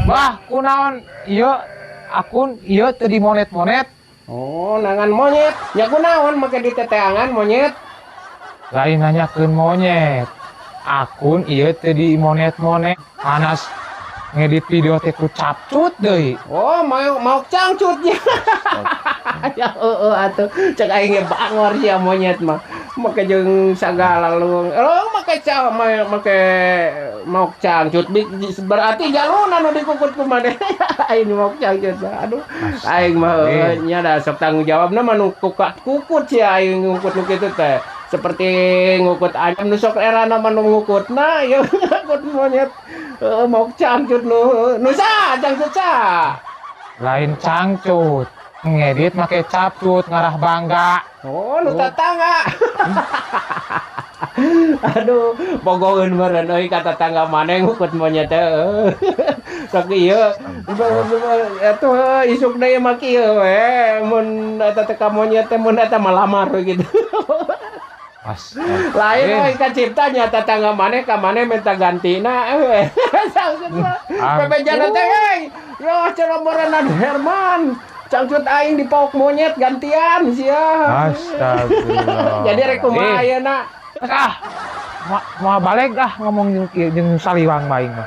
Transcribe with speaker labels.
Speaker 1: Bah, kunaon ieu akun ieu teu dimonet-monet?
Speaker 2: Oh, nangan monyet. Ya kunaon make diteteangan monyet?
Speaker 1: Lain nanyakeun monyet. Akun ieu teu dimonet-monet. Hanas ngedit video teh ku CapCut deui.
Speaker 2: Oh, mau mau cangcutnya. Ya heeh atuh. Cek aing ge bangor sia monyet mah. Make jeung sagala lu. Oh, make ca make mau cangcut, berarti jaluna nu dikukut ku maneh. Aing mau cangcut mah. Aduh, aing mah heueuh nya da sok tanggung jawabna mah nu kukut sia aing ngukut nu kitu teh. Seperti ngukut ayam nu sok erana mah nu ngukutna ieu ngukut monyet. Heeh, mau cangcut nu nu sa cangcut sa.
Speaker 1: Lain cangcut. Ngedit make CapCut ngarah bangga.
Speaker 2: Oh, nu tetangga. Aduh, bogoheun meureun euy ka tetangga maneh ngukut monyet teh. Sok ieu atuh isuk deui mah kieu we mun eta teh ka monyet teh mun eta mah lamar we gitu.
Speaker 1: Pas.
Speaker 2: Lain euy kacipta nya tetangga maneh ka maneh minta gantina we. Bebejana teh euy. Yo cenah meureunnan Herman. Cangcut aing dipaok monyet gantian sia.
Speaker 1: Astagfirullah.
Speaker 2: Jadi rek kumaha ayeuna?
Speaker 1: Ah, mau balik ah ngomong jeung jeung saliwang baing mah.